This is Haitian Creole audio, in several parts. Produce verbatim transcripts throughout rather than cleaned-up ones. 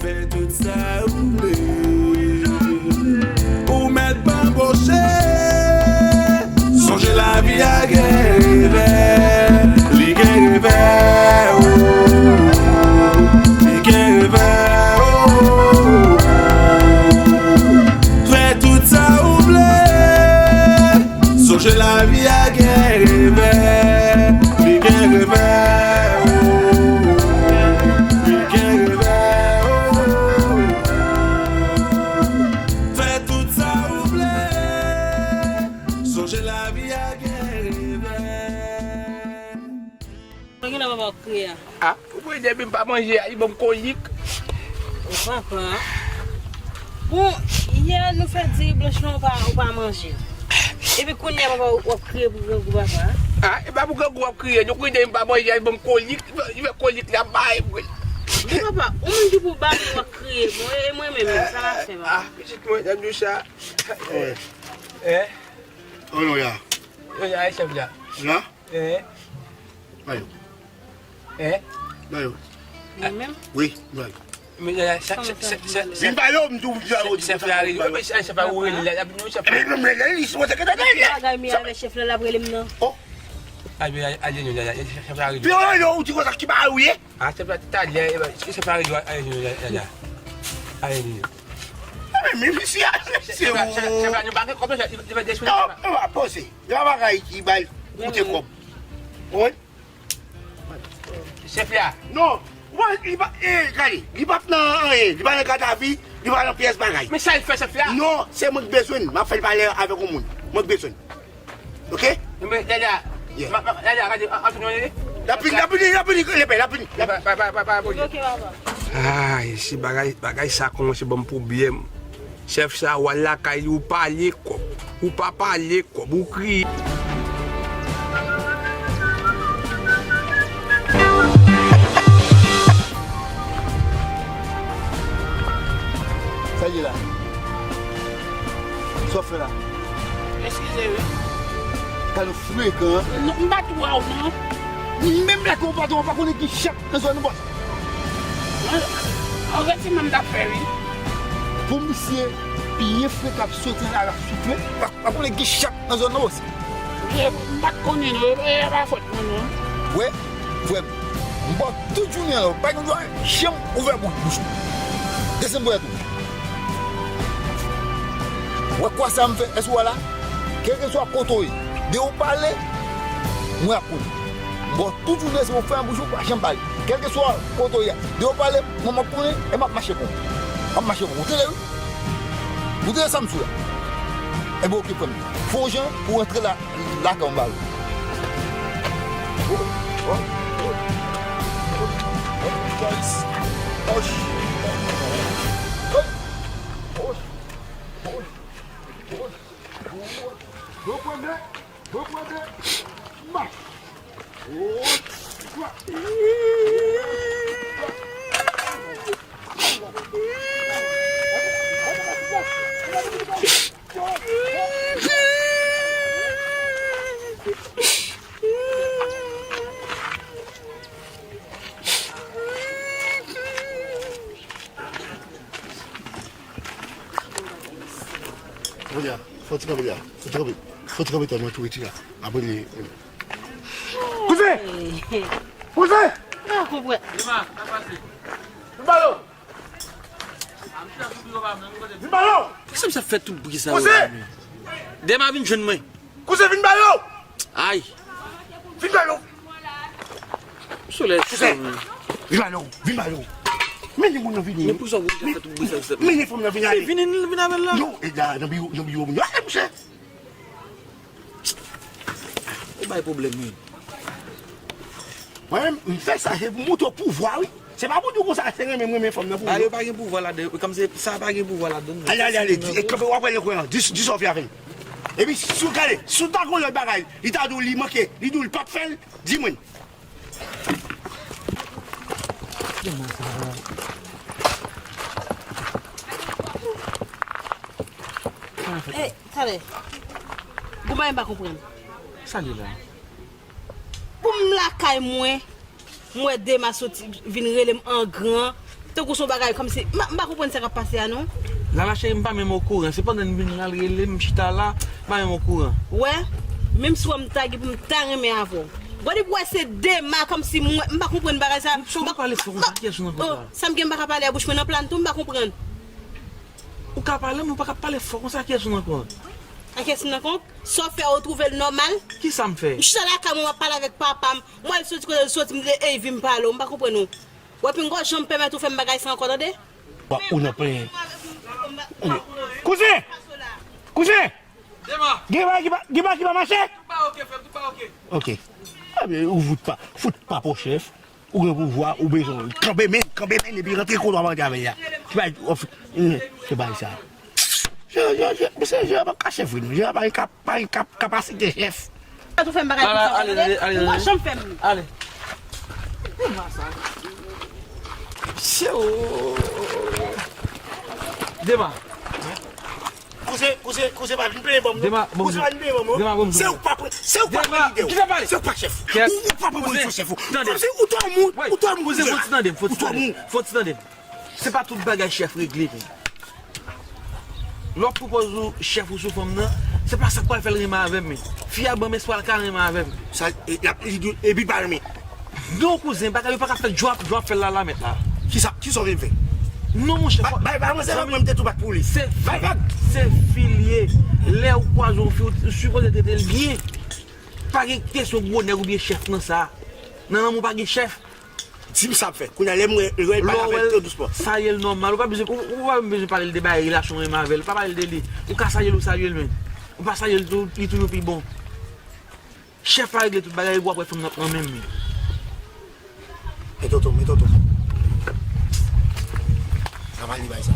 Fè tout sa ou vle. Ou mèt banboche. Sonje lavi a gen revè. Li gen revè, oh. Li gen revè, oh. Fè tout sa ou vle. Sonje lavi a gen revè, li gen revè, oh. Li gen revè, oh. Fè tout sa ou vle. Sonje lavi a gen revè. Mwen gen nan papa w kriye a. Ah, ou prede epi m pa manje a, li ban m kolik. O papa. Bon, yè nou fè diri blanch lan, ou pa, ou pa manje. Epi kounye a papa w ap kriye pou grangou papa. Ah, e pa pou grangou w ap kriye, nou prede m pa manje a, li ban m kolik, li fè kolik la bay mwen. Men papa, ou menm ki pou ba m w ap kriye, bon, e mwen menm, sa l ap fè papa. Ah, pitit mwen, Danyoucha. Eh. Oh non, ya. Yo, ya, e chèf la. La? Eh. Ba yo. Eh? Ba yo. Mwen menm? Wi, ba yo. Men, ya, ya, chèf, chèf, chèf, chèf, chèf. Vin ba yo, m di w, vin ba yo, chèf la rele, men, chèf, chèf la ou rele la, la, nou, chèf la. Men, men, men, li, li, li, bagay mi avè chèf la, l ap rele m nan. Oh. A, men, a, a, non, non, non, chèf la rele. Pi, oh, non, ou di konsa ki bagay ou ye? Ah, chèf la, talè, e, chèf la rele, a, non, non, non, non. A, non, non. A, men, men, mesye, se ou. Chèf la, chèf la, nou pa gen kòb, chèf la, li, li pa desann. Non, non, poze. Yon bagay ki bay koute kòb. Wi. Chèf la. Non. Mwen, li pa, eh, gade, li pa nan anyen, li pa nan gadavi, li pa nan pyès bagay. Men sa l fè, chèf la? Non, se mwen k bezwen l, m ap fè l pale avèk yon moun. Mwen k bezwen l. Oke? Men, Dada, yeah. Ma, ma, Dada, gade, an, an, an, an, L ap vini, l ap vini, l ap vini, lepè, l ap vini. Ba, ba, ba, ba, ba, ba, Oke, papa. Ay, si bagay, bagay sa kòmanse ban m pwoblèm. Chèf sa, w al lakay li, ou pale kòb. Ou pa pale kòb, ou kriye. Sa ye la? Sa w fè la? Eskize wi. Talè w frekan, an. Non, m pa t wè w non. Menm lè ke w patwon, w pa konnen ki chat nan zòn nan, bòs. An, an, rete m t ap fè wi. Pou misye byen frekan ap soti la, l ap soufle. Pa, pa konnen ki chat nan zòn nan, bòs. Wi, m pa t konnen non, e, e pa fòt mwen non. Wè, frè m, m ba w tout jounen an, ou pa gen dwa janm ouvè bou-, bouch ou. Desann bò tou. Wè kwa sa m fè, èske w wè la? Kèlkeswa kote w ye, depi w pale, mwen ap konnen. M ba w tout jounen, se pou w fèmen bouch ou, pa janm pale. Kèlkeswa kote w ye a, depi w pale, mwen m ap konnen, e m ap mache kon. M ap mache kon. Ou tande wi? Ou tande sa m sou la? Enben, oke, frè m. Fè yon jan pou w rantre la, lakay w, m ba w. Bon premye, bon premye, mach. Kounye a, fò ti kanpe la. Fò ti kanpe. Fò ti kanpe tande mwen tou, retire la. Apre li. Kouzen! Kouzen! Ah, konprann. Vin ba yo! Vin ba yo! Kisa misye ap fè tout bri sa yo la menm? Dema vin jwenn mwen. Kouzen, vin ba yo! Ay! Vin ba yo! Solèy cho, men. Vin ba yo, vin ba yo. Mennen moun nan vini. Men poukisa w ap fè tout bri sa yo? Mennen fanm nan vin ale. Vini, vin avè l la. Non, e la, nan biwo, nan biwo moun yo. Ale, monchè. Ou bay pwoblèm, wi. Mwen menm, m fè sa, se pou montre w pouvwa, wi. Se pa pou di w konsa, se renmen, m renmen fanm nan pou ou. A, yo pa gen pouvwa ladan, kòm se, sa pa gen pouvwa ladan, non. Ale, ale, ale, di, e kanpe, w ap wè nan kwen an, di, di sa w fè avè l. Epi, si w gade, si w ta gen yon lòt bagay, li ta di w li manke, li di w li p ap fè l, di mwen. Ey, talè. Gon bagay m pa konprann. Sa li la? Pou m lakay mwen, M wè Dema soti vin rele m an gran. Tankou se yon bagay kòmsi. M pa, m pa konprann sa k ap pase a non. Lala cheri, m pa menm okouran. Se pandan n vin la, l rele m, m chita la, m pa menm okouran. Wè, menm si w wè m ta gen pou m ta renmen avè w. Gade pou wè se Dema kòmsi m wè, m pa konprann bagay sa. Sa w ka pale fò konsa, kiyès ou nan kò sa? Sa m gen m pa ka pale a bouch mwen nan plan tou, m pa konprann. Ou ka pale, men ou pa ka pale fò konsa, kiyès ou nan kò? A kiyès m nan kò? Sa w fè, ou twouve l nòmal? Kisa m fè? M chita lakay mwen, m ap pale avèk papa m. Mwen, l soti kote l soti, m di, "Ey, vin m pale w," m pa konprann ou. W ap gen gwo jan m pèmèt ou fè m bagay sa ankò, tande? Wa, ou nan plenyen. Kouzen! Kouzen! Gen bagay ki pa, gen bagay ki pa mache? Ok. Ebyen, ou fout pa, fout pa pou chèf. Ou gen pouvwa, ou bezwen kanpe men, kanpe men, epi rantre kote w ap rantre avè l la. Ki bagay, of, se bagay sa. Je, je, je, mesye, je pa ka chèf, wi, non. Je pa gen kap, pa gen kap, kapasite chèf. Sa tou fè m bagay konsa, ale, ale, ale, ale. Ou pa janm fè m. Ale. Dema sa. Dema. Kouzen, kouzen, kouzen pa vin peye ban m, non. Dema, ban m. Kouzen pa vin peye ban m, non. Dema, ban m. Se ou k pa pran, se ou k pa pran lide w. Se ou k pa chèf. Ou, ou pa pran pozisyon chèf ou. Kouzen, ou twò mou, ou twò mou, kouzen. Kouzen, fò ti tande m, fò ti tande m. Fò ti tande m. Se pa tout bagay chèf regle, men. Lè w ap pwopoze w chèf ou sou fanm nan, se pa sa k pral fè l renmen avè m, men. Fi a ban m espwa l ka renmen avè m. Sa, e, l ap, li di, epi pa renmen. Non, kouzen, bagay yo pa ka fèt jan w ap, jan w ap fè l la, la, mèt la. Kisa, kisa w vin fè? Non, monchè. Bay, bay, bay, mwen, se vag, mwen, m te tou bat pou li. Se, bay vag. Se fi l ye. Lè ou kwaze yon fi, ou, ou sipoze trete l byen. Pa gen kesyon gwo nèg oubyen chèf nan sa. Nan lanmou pa gen chèf. Di m sa ap fè. Kounye a, lè m wè, lè l pale avè m, trè dousman. Salye l nòmal. Ou pa bezwen, ou, ou pa bezwen pale l de bagay relasyon renmen avè l. Pa pale l de li. Ou ka salye l, ou salye l, men. Ou pa salye l tou, li toujou pi bon. Chèf la regle tout bagay, epi w ap wè fanm nan ap nan menm men. Men tonton, men tonton. Sa pa li bay sa.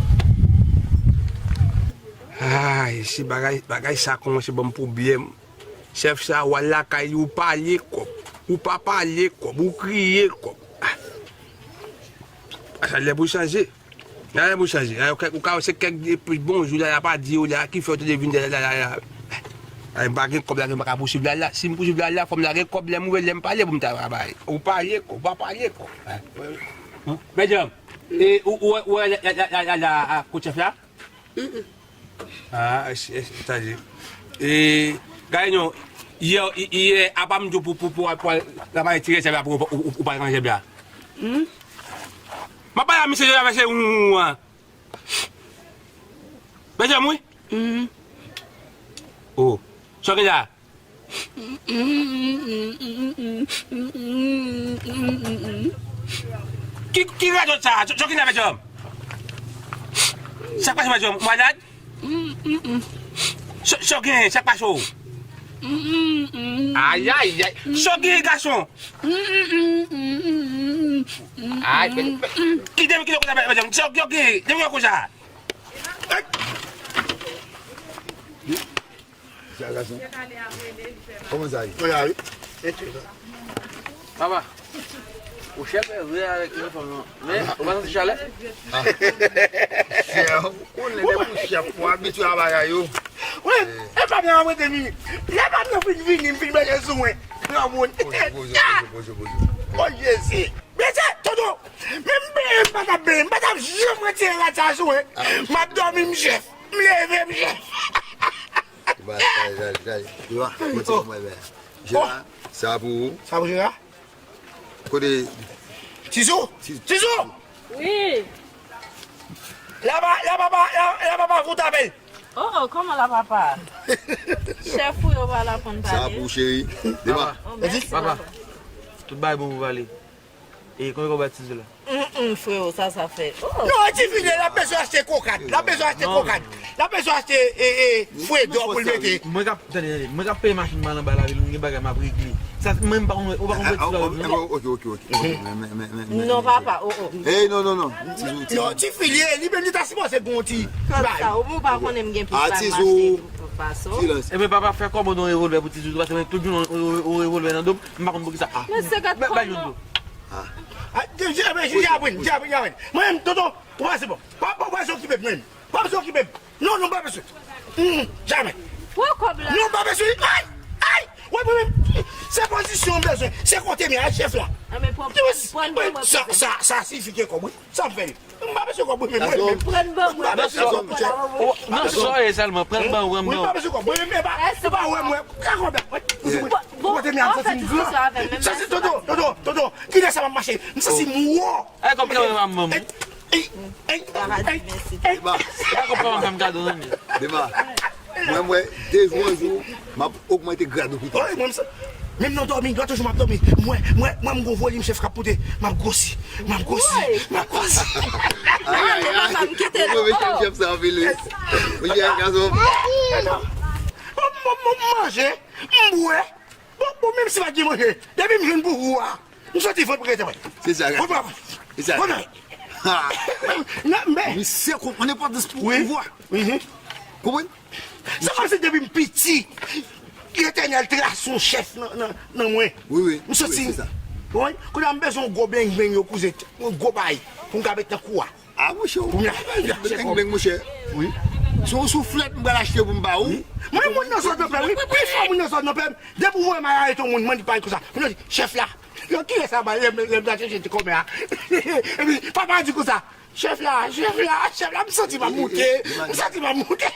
Ay, si bagay, bagay sa kòmanse ban m pwoblèm. Chèf sa, w al lakay li, ou pale kòb. Ou pa pale kòb, ou kriye kòb. Ah. Sa lè pou chanje. Sa lè pou chanje. Ay, ou ka, ou ka wè se kèk de plis bon jou la, y a pa di yo la, ki fè w te vin la, la, la, la. Ay, m pa gen kòb la, m pa ka pousuiv la, la. Si m pousuiv la, la, fò m lage kòb, lè m ouvè, lè m pale pou m ta bay. Ou pale kòb, ou pa pale kòb. Ay. Medam, e, ou, ou, ou, la, la, la, la, la, a, kout chèf la? Ah, e, e, sa di. E, gade non, yè, yè, apa m di w pou, pou, pou, pou al travay ti rezèv la pou ou, ou, ou pa ranje la. Hmm? M ap pale a misye, se ou an. Mesye m, wi. Hmm. Oh. Sa w gen la? Ki, ki radòt sa? Sa, sa w gen la, medam? Sa k pase, medam? Ou malad? Sa, sa w gen? Sa k pase w? Ay, ay, ay. Sa w gen, gason? Ay, men, men, kite m, kite m konsa, medam. Sa w gen? Kite m konsa. Sa gason. Kòman sa ye? Mwen la wi. Papa, ou chèf vre avèk yon fanm non. Men, ou pa santi chalè? Ah. Chèf, ou konnen depi ou chèf, ou abitye a bagay yo. Wi, e pa byen anmwete vini. Lè pa nan fin vini, m fin manje sou mwen. Granmoun. Poze, poze, poze, poze, poze. O Jezi. Mesye, tonton, men m benyen, m pa t ap benyen, m pa t ap janm retire rad sa sou mwen. M ap dòmi, m chèf. M leve, m chèf. Ba, sa, sa, sa, Jera, mete pou mwen, bè. Jera, sa pou ou. Sa pou Jera? Kote? Tizou? Ti-, Tizou! Wi. La pa, la papa, la, la papa fout apèl. Oh, oh, kòman la papa? Chèf ou yo pa la konn pale. Sa pou ou, cheri. Dema. Oh, mèsi, papa. Tout bagay bon pou pale. E konbyen kòb w bay Tizou la? Mm, mm, freo, sa, sa fè. Oh. Non, e ti fi l ye, l ap bezwen achte kokat. L ap bezwen achte kokat. L ap bezwen achte, e, e, fredò pou l mete. Mwen k ap, tande, tande, mwen k ap peye machin m al anba lavil, mwen gen bagay m ap regle. Sa, mwen, m pa konn, ou pa konn wè Tizou avèk nou, non? Ok, ok, ok. Non, papa, oh, oh. Hey, non, non, non. Tizou, Tizou. Non, ti fi l ye, li menm li ta sipoze gon ti bagay. Sa, ou pa konnen m gen plis bagay m achte pase w. Silans. Ebyen, papa, fè kòmande yon revòlvè pou Tizou, paske mwen tout jounen yon, yon, yon revòlvè nan do m, m pa konn poukisa. Men se gad kòman. Ah. Ah, je, je, je, je aprann, je aprann, je aprann. Mwen menm, tonton, ou pa se bon. Pa, pa, pa, pa okipe m, mwen menm. Pa bezwen okipe m. Non, non, pa bezwen. Mm, jamè. Pran kòb la. Non, pa bezwen. Ay, ay, wè mwen menm. Se pozisyon m bezwen. Se kote m ye, a chèf la. Sa, sa, sa siyifi gen kòb, wi. Sa m fè li. M pa bezwen kòb, wi, men mwen, men. Pran ban mwen. M pa bezwen kòb, monchè. Non, sòye sèlman, pran ban, pran ban. Wi, m pa bezwen kòb, wi, men pa, se pa wè mwen. Ka kòb la, wi. Ou kote men ap santi m gran. Sa se tonton, tonton, tonton. Kilè sa m ap mache? M santi m wo. Ay, kòb ki nan men m, manman. Ey, ey, ey, ey. Dema. Dema. Mwen, mwen, de jou an jou, m ap ogmante grad ou pito. Wi, mwen, m sa. Menm nan dòmi, lòt jou m ap dòmi. Mwen, mwen, mwen, m gon volim chèf k ap pote. M ap gwosi, m ap gwosi, m ap gwosi. Ay, ay, ay. Mwen renmen chèf sa anpil, wi. Mwen jè gason. Bon, bon, bon, m manje, m bwè. Bon, bon, menm si pa t gen manje, depi m jwenn pouvwa, m soti vant mwen gentan wè. Se sa, gason. Vant mwen. Se sa. Vant mwen. Ha. Nan, men. Misye konprann enpòtans pou pouvwa. Wi. Mhm. Konprann? Se kòmsi depi m piti, Letènèl trase yon chèf nan, nan, nan mwen. Wi, wi. M soti. Wi, se sa. Wi. Kounye a m bezwen yon gwo beng beng yo kouze, yon gwo bay pou m ka met nan kou a. A, monchè, ou beng beng, monchè. Wi. Se yon souflèt m pral achte pou m ba ou. Wi. Mwen moun nan zòn nan pè, wi. Pi fò moun nan zòn nan pè. Depi ou wè m al arete yon moun, mwen di pa konsa. Moun nan di, chèf la. Yo, kilè sa ba, lè m, lè m ta chèche ti kòmè a. Epi, papa di konsa. Chèf la, chèf la, chèf la, m santi m ap moute, m santi m ap moute.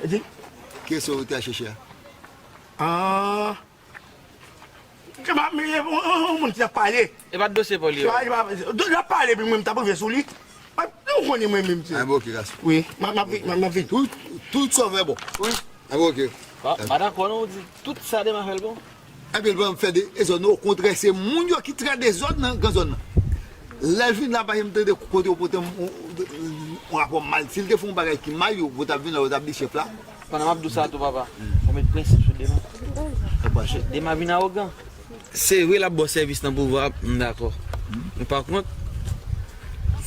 Di. Kiyès ou te al chèche a? Ah. Kè m ap, men, yon, yon, yon moun ki t ap pale. E pa t dosye pa w li ye. L ap pale, epi mwen, m t ap rive sou li. Nou konnen mwen menm, se. Ah, bon, ok, gason. Wi, m ap, m ap vin, m ap, m ap vin. Tout, tout sa fè bon. Wi. Ah, bon, ok. Pa, pa dakò, non, ou di. Tout sa Dema fè l bon. Epi l pa fè de, dezòd, non, okontrè, se moun yo ki trè dezòd nan gran zòn nan. Lè l vin la, pa janm tande kote yo pote yon, yon rapò mal. Si l te fè yon bagay ki mal, yo, yo t ap vin la, yo t ap di chèf la. Pandan m ap di w sa tou, papa, fò w met prensip sou Dema. Dema vin awogan. Se vre, l ap ba w sèvis nan pouvwa, m dakò. Men pa kont,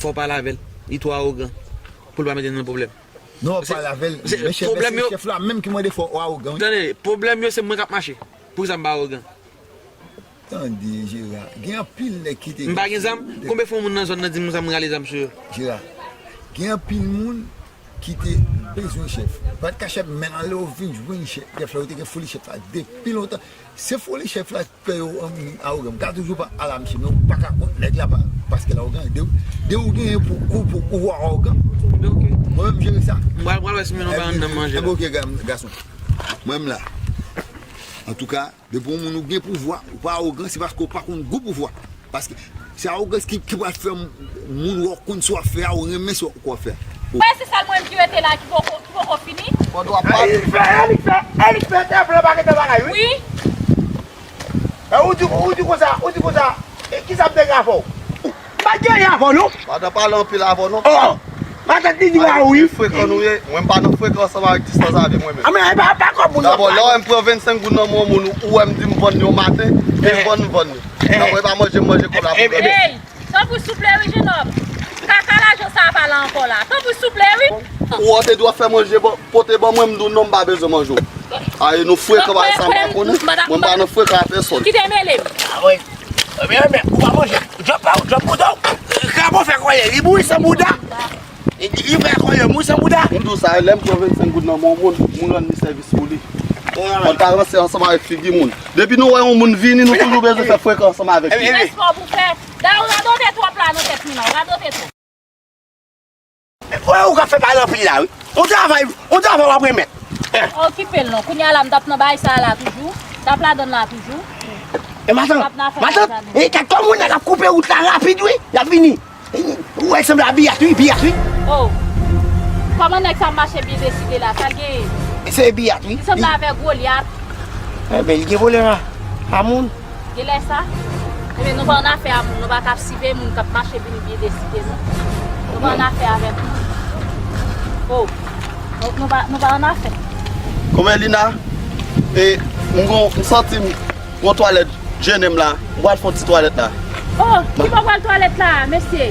fò w pale avè l. Li twò awogan pou l pa mete n nan pwoblèm. Non, w ap pale avè l. Men chèf, men se chèf la menm ki mande fò w awogan, wi. Tande, pwoblèm yo, se mwen k ap mache. Poukisa m pa awogan? Tande, Jera, gen anpil nèg ki te. M pa gen zam? Konbyen fwa yon moun nan zòn nan di m sa, m rale zam sou yo? Jera, gen anpil moun ki te bezwen chèf. Pa t ka chèf, men anlè yo vin jwenn chèf la, yo te gen foli chèf la depi lontan. Se foli chèf la k fè yo, um, awogan. M ka toujou pa al a misye, men ou pa ka kont nèg la pa, paske l awogan. De, de ou genyen pou, pou, pou, pou ou awogan. Ok. Mwen menm jere sa. M pral, pral wè si m jwenn yon bagay anndan manje la. Enben, ok, ga-, gason. Mwen menm la. Antouka, depi yon moun ou gen pouvwa, ou pa awogan, se paske ou pa konn gou pouvwa. Paske se awogans ki, ki pral fè m-, moun wè w konn sa w ap fè a, ou renmen sa w ap fè a. Ou wè se sèl mwen ki rete la ki poko, ki poko fini. Fò dwa pa. Elik fè, Elik fè, Elik fè, te vle pa gen bagay, wi. Wi. E ou di, ou di konsa, ou di konsa, e kisa m te gen avè w? M pa t gen anyen avè w, non. Madan pale anpil avè w, non. Oh! Madan di di wa wi. Frekan nou ye. Mwen m pa nan frekan ansanm avèk distans avè mwen menm. A, men, e pa, pa kòb moun nan. Dabò, lè w wè m pran vennsenk goud nan men yon moun, ou wè m di m vann li yon maten, e vann m vann li. Dabò, e pa manje m manje kòb la pou vann. Ey, tanpri souple wi, jenòm. Kaka lajan sa a pa la ankò la. Tanpri souple wi. Ou wè w te dwe fè manje, bon, pote ban mwen, m di w non, m pa bezwen manje w. Ayi, nou frekan, bagay sa m pa konnen. Mwen m pa nan frekan a pèsonn. Kite mele m. A, wi. Ebyen, men, ou pa manje. Djòb pa ou, djòb bouda w. Krabo fè kòlè, li mouri san bouda. Li, li fè kòlè, mouri san bouda. M di w sa, lè m pran vennsenk goud nan men yon moun, m rann li sèvis pou li. Mwen pa ranse ansanm avèk figi moun. Depi nou wè yon moun vini, nou toujou bezwen fè frekan ansanm avèk li. Respè w pou fè. Dayè, ou radote twòp la nan tèt mwen la, ou radote twòp. Wè, ou ka fè pale anpil la, wi. On travay, on travay w ap remèt. Okipe l non. Kounye a la, m t ap nan bagay sa a la toujou. M t ap ladann la toujou. E matant, matant, e kèk kòm moun nèg ap koupe wout la rapid, wi. Y ap vini. Ou wè, l sanble a Biyat, wi, Biyat, wi. Oh. Kòman nèg sa mache byen deside la? Sa l genyen? Se Biyat, wi. Li sanble avèk Golyat. Enben, li gen volè a, a moun. Genlè sa? Ebyen, nou pa annafè a moun, nou pa ka ap siveye moun k ap mache vini byen deside, non. Nou pa annafè avèk moun. Oh. Nou, nou pa, nou pa annafè. Kòman Lina? E, m gon, m santi m gon twalèt jennen m la. M pral fè yon ti twalèt la. Oh, ki bò w pral twalèt la, mesye?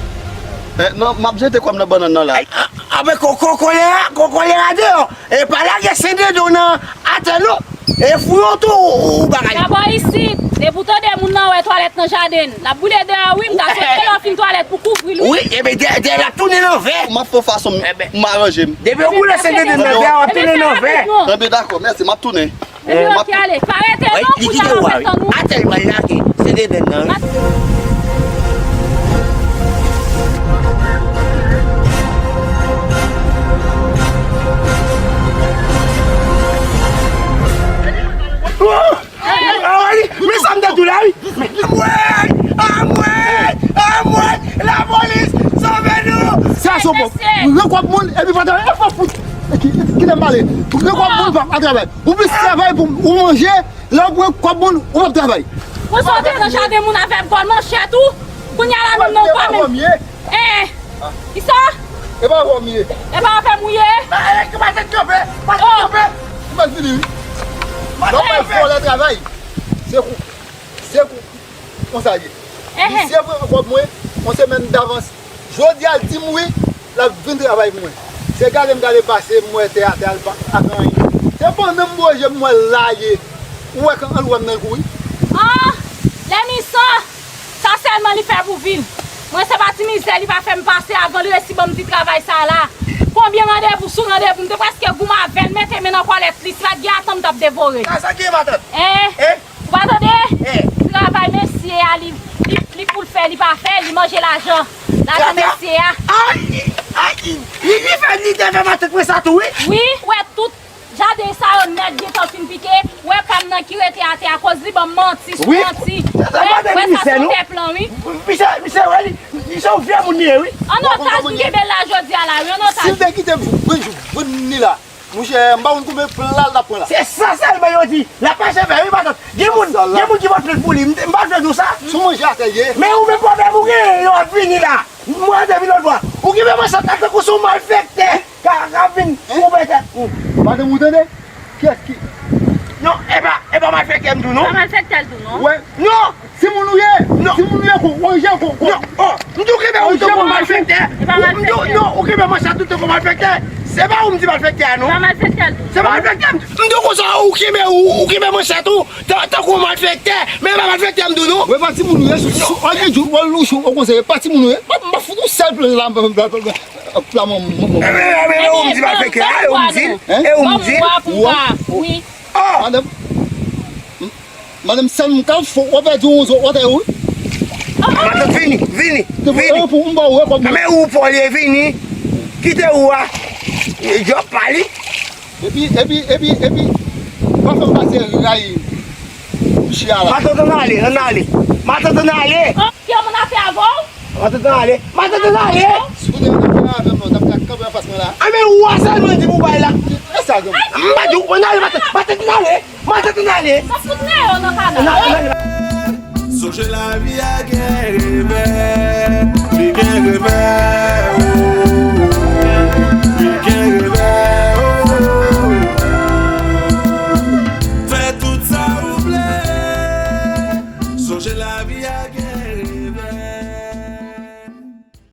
Eh, non, m ap jete kò m nan bannann nan la. Ay, a, a, men ko-, ko-, kolera, ko-, kolera deyò. E pa lage sendedon nan atè non. E fouye w tou ou bagay. Dabò isit, depi w tande moun nan wè twalèt nan jaden, l ap boule deyò wi, m ta swete lè w fin twalèt pou kouvri l wi. Wi, ebyen dè, dè l ap tounen nan vè. M ap fè yon fason m, m aranje m. Depi w boule sendedon nan vè, w ap tounen nan vè. Ebyen dakò, mèsi, m ap tounen. Epi, oke, ale. Pa rete non, kounye a n ap tann ou. Atè l pral lage, se dedan nan, wi. Anmwey! Men sa m te di w la, wi. Anmwey! Anmwey! Anmwey! Lapolis! Sove nou! Sa se bon. Pran kòb moun, epi pa travay. E fò fout. Ki, kite m pale. Pran kòb moun, pa, pa travay. Ou plis travay pou ou manje, lè w pran kòb moun, ou p ap travay. Mwen sot nan jaden moun avèk gòl manchèt ou. Kounye a la menm non pa menm. Eh, kisa? E pa avè w m ye. E pa avè m ou ye? Ba, e, ki pa tèt kanpe, pa tèt kanpe. Ou mal fini, wi. Lè w bay vòlè travay. Se kou, se kou. Konsa l ye. Misye pran kòb mwen, yon semèn davans. Jodi a, l di m wi, l ap vin travay pou mwen. Se gade m gade pase, m wè tè atè a, l pa ak anyen. Se pandan m bouje, m wè l la ye. Ou wè kan, ann wè m nan l kouri. Ah, lè misan, sa sèlman li fè pou vi l. Mwen, se pa ti mizè li pa fè m pase avan li resi ban m ti travay sa la. Konbyen randevou sou randevou, m te prèske goumen avè l, mete men nan kòlèt li, si pa t gen atan m t ap devore l. Sa, sa ki gen matant? Eh? Eh? Ou pa tande? Eh. Travay mesye a, li, li, li pou l fè, li pa fè, li manje lajan. Lajan mesye a. Ay, ay, li, li fè, li te fè matant mwen sa tou, wi. Wi, wè tout jaden sa yo nèt gentan fin pike. Wè pa m nan ki rete atè akoz li ban m manti sou manti. Wè, wè sa se yon tè plan, wi. Misye, misye, wè li, misye yon vye moun li ye, wi. An otaj m kenbe l la jodi a la, wi, an otaj. Si l te kite m jwenn, jwenn li la. Monchè, m pa konn konbyen pla l t ap pran la. Se sa sèlman yo di. L ap mache fè, wi, patant. Gen moun, gen moun ki pot plant pou li. M, m pa t vle di w sa. Sou manje atè l ye. Men ou menm pwoblèm ou genyen, yo ap vini la. Mwen te vin lòt bò. Ou ki menm an chak tankou sou malfektè. Ka, ka vin koupe tèt ou. Madanm, ou tande? Kiyès ki? Non, e pa, e pa malfektè m di w, non. Pa malfektè l di w, non. Wè. Non. Timoun ou ye? Non. Timoun ou ye, ko, korije, ko, ko. Non, oh, m di w kenbe ou tankou malfektè. M di w, non, ou kenbe manchèt ou tankou malfektè. Se pa ou m di malfektè a, non. Pa malfektè l di w. Se pa malfektè m di w. M di w konsa, ou kenbe, ou, ou kenbe manchèt ou ta, tankou malfektè. Men e pa malfektè m di w, non. Wè, pa timoun ou ye, sou, sou, wè, gen jou, wè, lou, sou, ou konsa, e pa timoun ou ye. M ap, m ap fout ou sèl plan la, plan, plan, plan, plan, mwen, mwen, mwen. E, men, e, men, e ou m di malfektè a, e ou m di l, e ou m di l. Wi. Oh! Madanm, m, madanm, sèl m ka fò, w ap pèdi yon zo, w ap pèdi, wi. Matant, vini, vini, vini. Pou m ba w wè kòb mwen. Men ou pa w ye, vini. Kite ou a. Djòb pa li. Epi, epi, epi, epi, pa fè m pase ray. Kouche a la. Matant, ann ale, ann ale. Matant, ann ale. An, gen moun afè avè w? Matant, ann ale. Matant, ann ale. Si w te vin avè m non, w t ap kanpe anfas mwen la. A, men ou a sèlman di pou bay la. E sa, granmoun? M pa di w, ann ale, matant, matant, ann ale. Matant, ann ale. Sa fout nèg yo nan kanal. Ann ale, ann ale. Sonje lavi a gen revè, li gen revè, oh, li gen revè, oh. Fè tout sa ou vle. Sonje lavi a gen